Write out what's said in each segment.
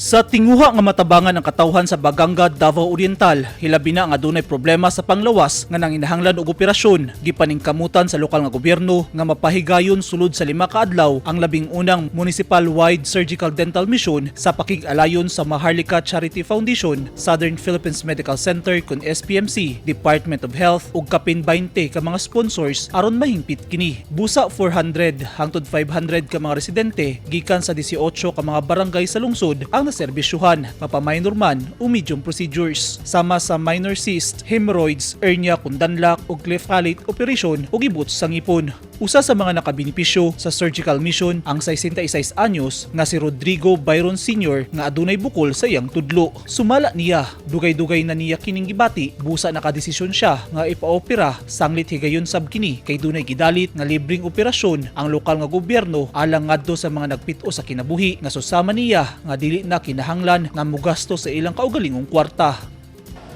Sa tinguha nga matabangan ang katawhan sa Baganga, Davao Oriental, hilabi na nga adunay problema sa panglawas nga nanginahanglan og operasyon, gipaningkamutan sa lokal nga gobyerno nga mapahigayon sulod sa 5 ka adlaw ang 11ng municipal-wide surgical dental mission sa pakig-alayon sa Maharlika Charity Foundation, Southern Philippines Medical Center kun SPMC, Department of Health ug kapin 20 ka mga sponsors aron mahingpit kini. Busa 400 hangtod 500 ka mga residente gikan sa 18 ka mga barangay sa lungsod ang naserbisyuhan, mapa-minor man o medium procedures, sama sa minor cyst, hemorrhoids, hernia kun danlak ug cleft palate operation ug ibot sa ngipon. Usa sa mga nakabenepisyo sa surgical mission ang 66 anyos nga si Rodrigo Byron Sr. nga adunay bukol sa iyang tudlo. Sumala niya, dugay-dugay na niya kining gibati, busa nakadesisyon siya nga ipaopera sanglit higayon sab kini kay dunay gidalit nga libreng operasyon ang lokal nga gobyerno alang ngadto sa mga nagpit-o sa kinabuhi nga susama niya nga dili na kinahanglan nga mugasto sa ilang kaugalingong kwarta.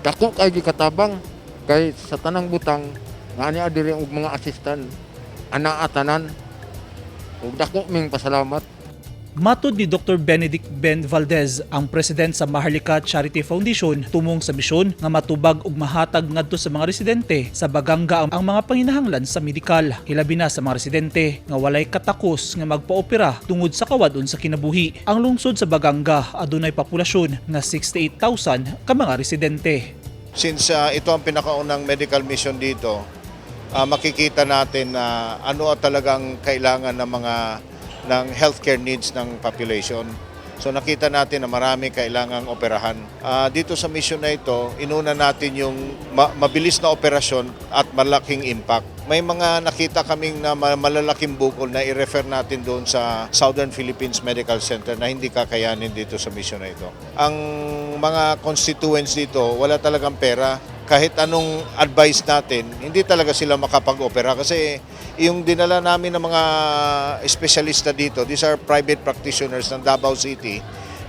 Dako kay gikatabang kay sa tanang butang nga ani diri og mga assistant ana tanan ug dako ming pasalamat. Matod ni Dr. Benedict Ben Valdez, ang president sa Maharlika Charity Foundation, tumong sa misyon nga matubag ug mahatag ngadto sa mga residente sa Baganga ang mga panginahanglan sa medikal. Hilabi na sa mga residente nga walay katakos nga magpaopera tungod sa kawadon sa kinabuhi. Ang lungsod sa Baganga adunay populasyon nga 68,000 ka mga residente. Since ito ang pinakaunang medical mission dito, makikita natin na ano talagang kailangan ng mga ng healthcare needs ng population. So nakita natin na marami kailangang operahan. Dito sa mission na ito, inuna natin yung mabilis na operasyon at malaking impact. May mga nakita kaming na malalaking bukol na i-refer natin doon sa Southern Philippines Medical Center na hindi kakayanin dito sa mission na ito. Ang mga constituents dito, wala talagang pera. Kahit anong advice natin, hindi talaga sila makapag-opera kasi yung dinala namin ng mga espesyalista dito, these are private practitioners ng Davao City,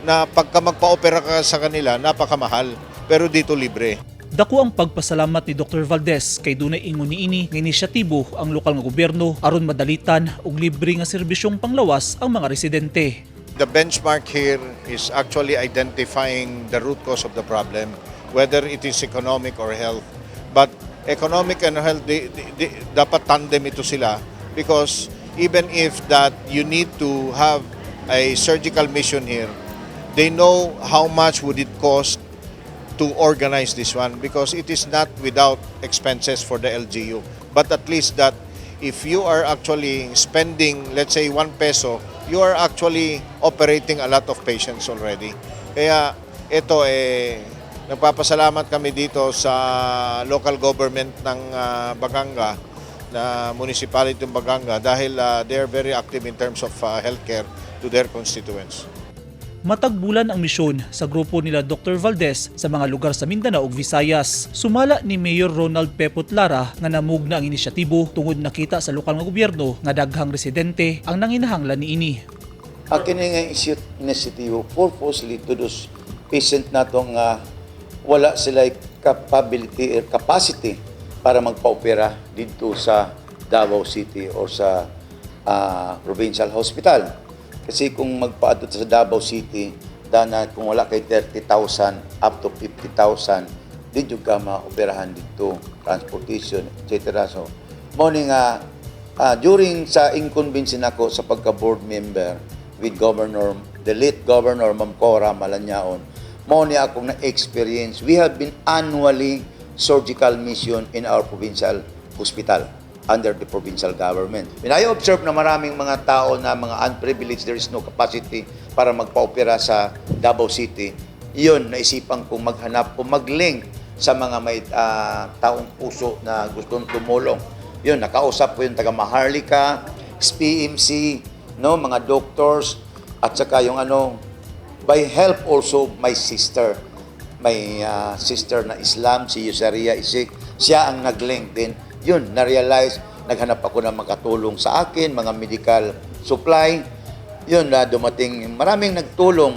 na pagka magpa-opera ka sa kanila, napakamahal. Pero dito libre. Dako ang pagpasalamat ni Dr. Valdez kay dunay ingon niini nga inisyatibo ang lokal nga gobyerno aron madalitan og libre nga serbisyong panglawas ang mga residente. The benchmark here is actually identifying the root cause of the problem, whether it is economic or health. But economic and health, dapat tandem ito sila because even if that you need to have a surgical mission here, they know how much would it cost to organize this one because it is not without expenses for the LGU. But at least that if you are actually spending, let's say, 1 peso, you are actually operating a lot of patients already. Kaya ito eh, nagpapasalamat kami dito sa local government ng Baganga, na municipality ng Baganga dahil they are very active in terms of healthcare to their constituents. Matag bulan ang misyon sa grupo nila Dr. Valdez sa mga lugar sa Mindanao ug Visayas. Sumala ni Mayor Ronald Pepot Lara nga namugna ang inisyatibo tungod nakita sa lokal nga gobyerno nga daghang residente ang nanginahanglan niini. Ang kini nga initiative purposely to those patient nato nga wala sila capability or capacity para magpa-opera dito sa Davao City or sa provincial hospital. Kasi kung magpaadto sa Davao City, dana kung wala kay 30,000 up to 50,000, di jud ka maoperahan dito, transportation, etc. So, mao ni nga during sa incumbincy nako sa pagka-board member with Governor, the late Governor Ma'am Cora Malanyaon, mao ni akong na-experience. We have been annually surgical mission in our provincial hospital under the provincial government. When I observe na maraming mga tao na mga unprivileged, there is no capacity para magpa-opera sa Davao City, yun, naisipan kong maghanap o mag-link sa mga may taong puso na gustong tumulong. Yun, nakausap ko yung taga Maharlika, PMC, no, mga doctors, at saka yung ano, by help also my sister, may sister na Islam, si Yusaria Isik, siya ang nag-link din. Yun, na-realize, naghanap ako ng makatulong sa akin, mga medical supply. Yun, na dumating, maraming nagtulong.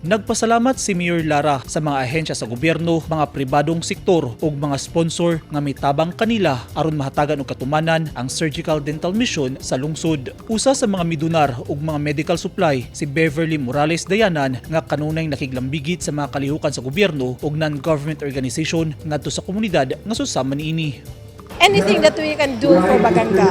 Nagpasalamat si Mayor Lara sa mga ahensya sa gobyerno, mga pribadong sektor ug mga sponsor nga mitabang kanila aron mahatagan og katumanan ang surgical dental mission sa lungsod. Usa sa mga midunar og mga medical supply si Beverly Morales Dayanan nga kanunay nakiglambigit sa mga kalihukan sa gobyerno ug non-government organization ngadto sa komunidad nga susama niini. Anything that we can do for Baganga,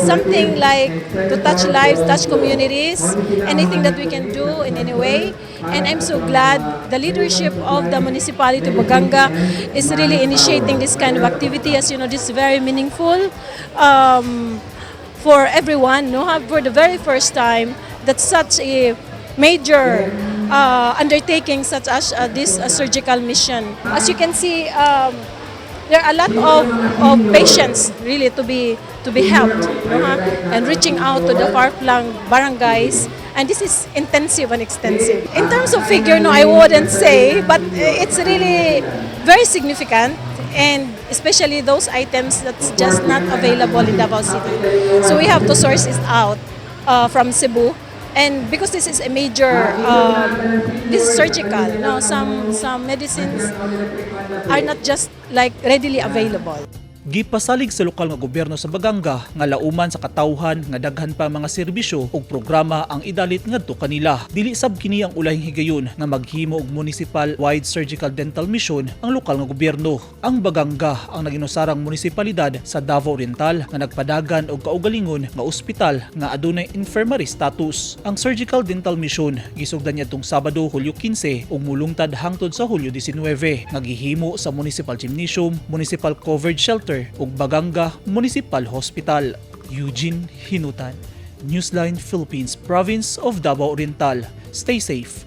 something like to touch lives, touch communities, anything that we can do in any way. And I'm so glad the leadership of the municipality of Baganga is really initiating this kind of activity. As you know, this is very meaningful for everyone. No, for the very first time that such a major undertaking such as this surgical mission. As you can see, there are a lot of patients really to be helped, no, ha? And reaching out to the far-flung barangays, and this is intensive and extensive. In terms of figure, no, I wouldn't say, but it's really very significant, and especially those items that's just not available in Davao City. So we have to source it out from Cebu. And because this is a major, this is surgical, no, some medicines are not just like readily available. Gipasalig sa lokal nga gobyerno sa Baganga nga lauman sa katawhan nga daghan pa mga serbisyo ug programa ang idalit ngadto kanila. Dili sab kini ang ulahing higayon nga maghimo og municipal wide surgical dental mission ang lokal nga gobyerno. Ang Baganga ang naginusarang munisipalidad sa Davao Oriental nga nagpadagan og kaugalingon nga ospital nga adunay infirmary status. Ang surgical dental mission gisugdan niadtong Sabado, Hulyo 15, ug mulungtad hangtod sa Hulyo 19 nga gihimo sa Municipal Gymnasium, Municipal Covered Shelter ug Baganga Municipal Hospital. Eugene Hinutan, Newsline Philippines, Province of Davao Oriental. Stay safe.